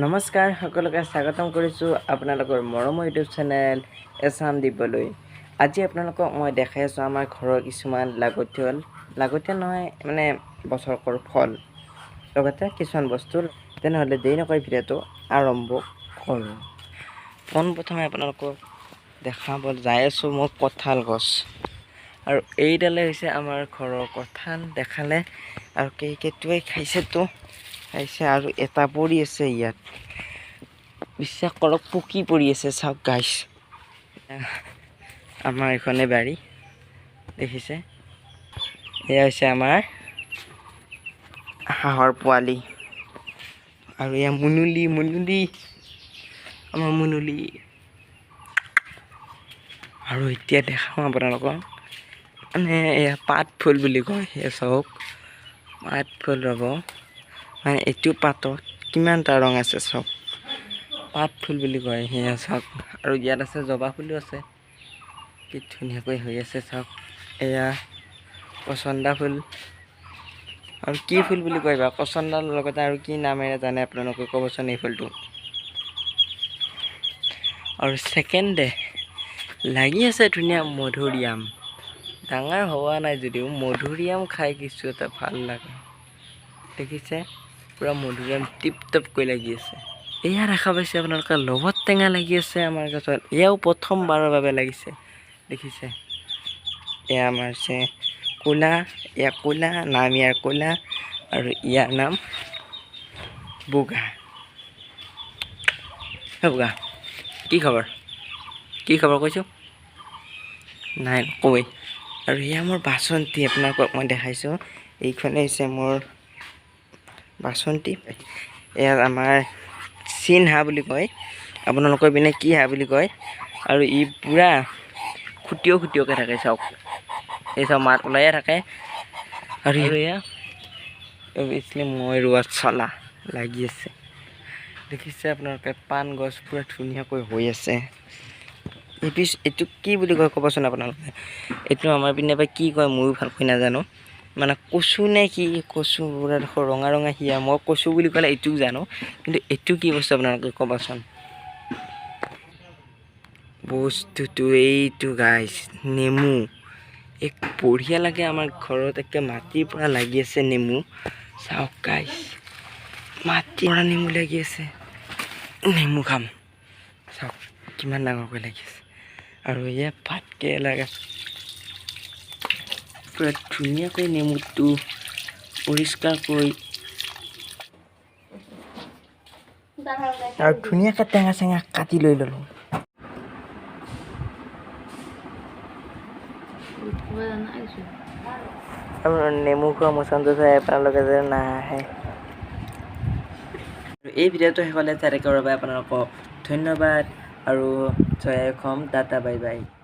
নমস্কাৰ, সকলোকে স্বাগতম কৰিছোঁ আপোনালোকৰ মৰমৰ ইউটিউব চেনেল এছাম দিবলৈ। আজি আপোনালোকক মই দেখাই আছোঁ আমাৰ ঘৰৰ কিছুমান লাগতিয়াল, লাগতিয়াল নহয়, মানে বছৰকৰ ফল, লগতে কিছুমান বস্তু। তেনেহ'লে দেৰি নকৰি ভিডিঅ'টো আৰম্ভ কৰোঁ। পোনপ্ৰথমে আপোনালোকক দেখাব যাই আছোঁ মই কঁঠাল গছ। আৰু এইডালে হৈছে আমাৰ ঘৰৰ কঁঠাল, দেখালে। আৰু কেৰ্কেটুৱাই খাইছেতো খাইছে, আৰু এটা পৰি আছে ইয়াত। বিশ্বাস কৰক, পকি পৰি আছে। চাওক গাইছ, আমাৰ এইখনে বাৰী দেখিছে। এয়া হৈছে আমাৰ হাঁহৰ পোৱালি আৰু এয়া মুনুলি, মুনুলি, আমাৰ মুনুলি। আৰু এতিয়া দেখাওঁ আপোনালোকক, মানে এয়া পাত ফুল বুলি কয়। সেয়া চাওক, পাত ফুল। ৰ'ব, মানে এইটো পাতত কিমানটা ৰং আছে চাওক। পাত ফুল বুলি কয়। সেয়া চাওক, আৰু ইয়াত আছে জবা ফুলো আছে। কি ধুনীয়াকৈ হৈ আছে চাওক। এয়া কচন্দা ফুল। আৰু কি ফুল বুলি কয় বা কচন্দাৰ লগতে আৰু কি নামেৰে জানে আপোনালোকে, ক'বচোন এই ফুলটো। আৰু ছেকেণ্ডে লাগি আছে ধুনীয়া মধুৰিআম। ডাঙৰ হোৱা নাই যদিও মধুৰিআম খাই কিছু এটা ভাল লাগে। দেখিছে, পূৰা মধুৰিআম টিপ টপকৈ লাগি আছে। এয়া দেখা পাইছে আপোনালোকে, ৰবাব টেঙা লাগি আছে আমাৰ গছত। এয়াও প্ৰথমবাৰৰ বাবে লাগিছে, দেখিছে। এয়া আমাৰ হৈছে ক'লা, এয়া ক'লা নাম, ইয়াৰ ক'লা আৰু ইয়াৰ নাম বগা। হে বগা, কি খবৰ? কি খবৰ কৈছোঁ? নাই নকওঁৱেই। আৰু এয়া মোৰ বাচন্তি, আপোনালোকক মই দেখাইছোঁ। এইখনেই হৈছে মোৰ বাচন্তি। এয়া আমাৰ চীন হাঁহ বুলি কয়। আপোনালোকৰ পিনে কি হাঁহ বুলি কয়? আৰু ই পূৰা খুটিও খুটিওকৈ থাকে। চাওক, এই চাওক, মাত ওলায়ে থাকে। আৰু এয়া অভিয়াছলি মই ৰোৱা চলা লাগি আছে। দেখিছে আপোনালোকে, পাণ গছ পূৰা ধুনীয়াকৈ হৈ আছে। এইটো কি বুলি কয়, ক'বচোন আপোনালোকে। এইটো আমাৰ পিনে বা কি কয়, ময়ো ভালকৈ নাজানো। মানে কচু নে কি? কচু পুৰা ডোখৰ ৰঙা ৰঙা সিয়া। মই কচু বুলি ক'লে এইটোও জানো, কিন্তু এইটো কি বস্তু আপোনালোকে ক'বচোন। বস্তুটো এইটো গাইছ, নেমু। এক বঢ়িয়া লাগে। আমাৰ ঘৰত একে মাটিৰ পৰা লাগি আছে নেমু। চাওক গাইছ, মাটিৰ পৰা নেমু লাগি আছে। নেমু খাম। চাওক কিমান ডাঙৰকৈ লাগি আছে। আৰু এয়া ভাত কেৰেলা গাছ, পূৰা ধুনীয়াকৈ নেমুটো পৰিষ্কাৰকৈ আৰু ধুনীয়াকৈ টেঙা চেঙা কাটি লৈ ল'লোঁ। আপোনাৰ নেমু খোৱা মোচনটো চাই আপোনালোকে যে নাহে। এই ভিডিঅ'টো শেষলৈ চাই থকাৰ বাবে আপোনালোকক ধন্যবাদ আৰু জয় অসম। Tata, bye bye.